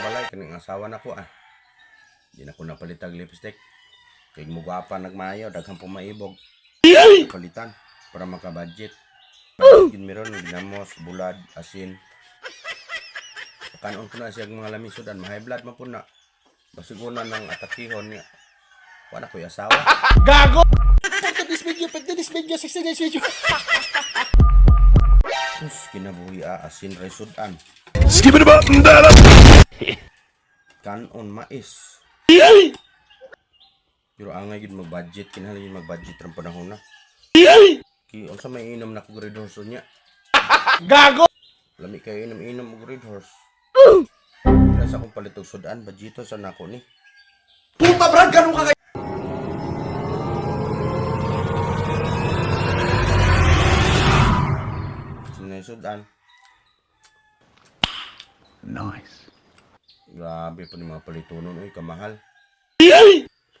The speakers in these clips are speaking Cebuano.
sa balay kaning asawa nako ah. Di na ko napalitag lipstick. Kay mugwapa nagmayo, daghan po maibog. Palitan para maka-budget. Budget yun meron ginamos, bulad, asin. Kanon ko na siya mga lamisudan, ma-high blood man po na. Basig una ng atakihon niya. Wala ko'y asawa. Gago! Pagka this video, pagka this video, 16 this video. Sus, kinabuhi ah, asin ray sudan. Kanon mais. Pero angay gid mag-budget, kinahanglan gid mag-budget ron panahon na. Ki unsa may inom na ko Red Horse unya? Gago! Lami kayo inom-inom og Red Horse. Wala sa akong palit og sudan, budgeton sa nako ni. Puta Brad, ganun ka kay... Sinay sudan. Nice. Grabe pa ni mga palitonon uy, kamahal.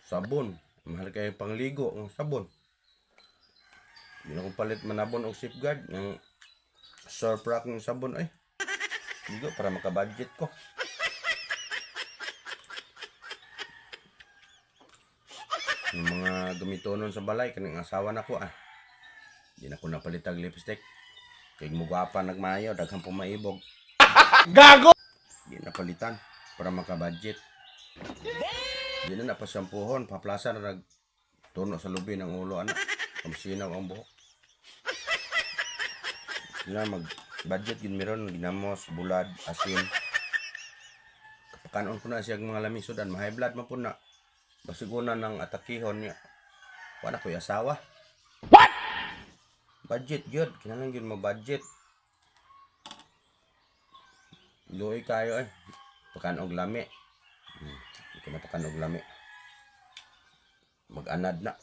Sabon, mahal kayo pangligo ng sabon. Di na kong palit manabon og safeguard ng surf rock ng sabon ay. Ligo para makabudget ko. Yung mga gamitonon sa balay kaning asawa nako ah. Di na ko napalitag lipstick. Kay mugwapa nagmayo, daghan po maibog. Gago! Di na palitan para makabudget. Di na napasampuhon, paplasa na nagtuno sa lubi ng ulo anak. Kamsinaw ang buhok. Di na mag-budget yun meron, ginamos, bulad, asin. Kapakanon ko na siya mga lamisudan, ma-high blood man po na. Basig una ng atakihon niya. Wala ko'y asawa. What? Budget yun, kinahanglan yun mag-budget. Luoy kayo eh. Pakan og lami. Di ko na pakan og lami. Mag-anad na.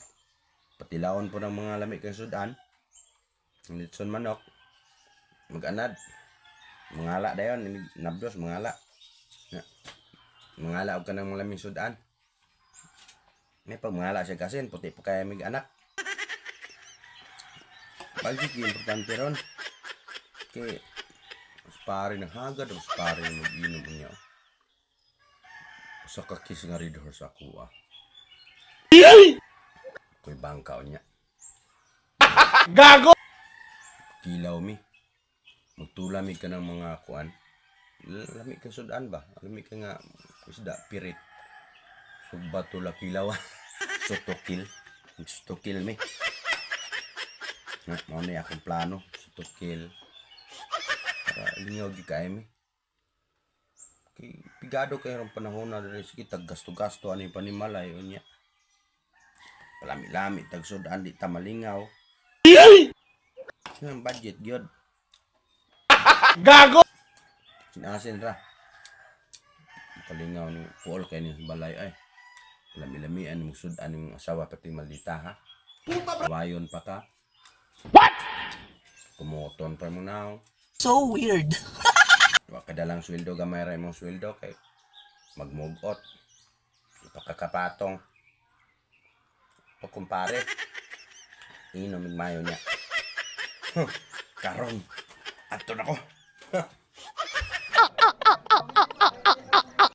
Patilawon po ng mga lami kay sudan. Litson manok. Mag-anad. Mangala dayon, nabdos mangala. Na. Mangala og kanang mga laming sudan. May pag mangala siya kasin, puti pa kaya mig anak. Budget yung importante ron. Kay mas pare ng hagad, mas pare ng mag-inom niya. Sa kakis nga Red Horse ako ah. Ko'y bangkaw niya. Gago! Kilaw mi. Magtula mi ka ng mga kuan. Lami ka sudan ba? Lami ka nga isda, pirit. Sugba tula kilaw. Sutokil. Sutokil mi. Na, mao na akong plano. Sutokil. Para lingaw gi kayo mi. Kay pigado kayo ng panahon na diri sige tag gasto-gasto ani panimalay unya. Palami-lami tag sudan di ta malingaw. Ang budget gyud. Gago! Sinasin ra. Kalingaw ni puol kay ni balay ay. Lami-lamian mo sudan yung asawa pati maldita ha. Wayon pa ka. What? Kumoton pa mo now. So weird. Wa ka dalang sweldo gamay ra imong sweldo kay magmugot. Ipakakapatong. Pagkumpare. Inom mayo niya. Huh, karon. Ato na ko.